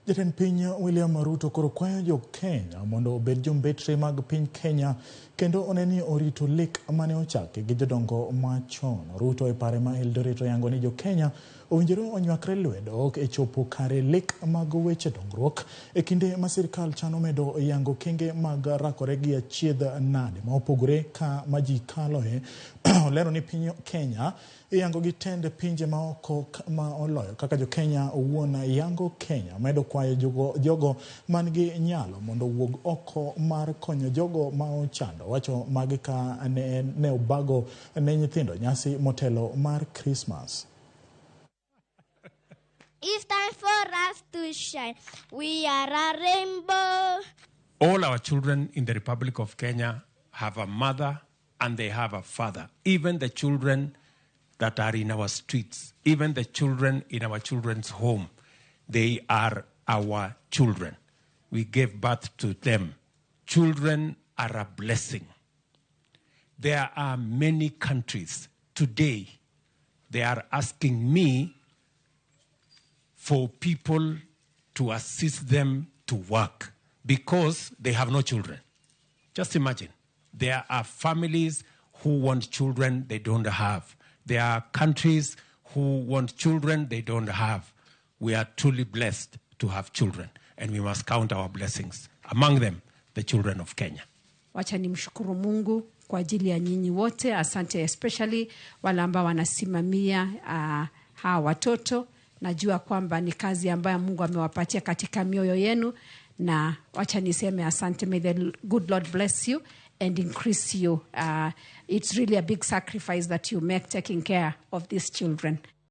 Jatend piny William Ruto koro kwayo jo Kenya mondo obed jombetre mag piny Kenya kendo one ni orito lek mane ochaki gi jodongo machon. Ruto e pare ma Eldoret oyango ni jo Kenya owinjore onywakre lwedo e chopo kare lek mag weche dongruok e kinde ma sirkal chano medo yango kenge mag rakore gi achiedh nade ma opogore ka ma ji kaloe. Olero ni piny Kenya iyango gi tend pinje ma oko ma oloyo kaka jo Kenya owuon yango Kenya medo kwayo jogo man gi nyalo mondo owuog oko mar konyo jogo ma ochando. Wacho magi ka ne obago ne nyithindo nyasi motelo mar Christmas. It's time for us to shine. We are a rainbow. All our children in the Republic of Kenya have a mother and they have a father. Even the children that are in our streets, even the children in our children's home, they are our children. We gave birth to them. Children are a blessing. There are many countries today, they are asking me for people to assist them to work because they have no children. Just imagine, there are families who want children they don't have. There are countries who want children they don't have. We are truly blessed to have children, and we must count our blessings. Among them, the children of Kenya. Wacha nimshukuru Mungu kwa ajili ya nyinyi wote. Asante especially wale ambao wanasimamia hawa watoto. Najua kwamba ni kazi ambayo Mungu amewapatia katika mioyo yenu, na wacha niseme asante. May the good Lord bless you and increase you. It's really a big sacrifice that you make taking care of these children.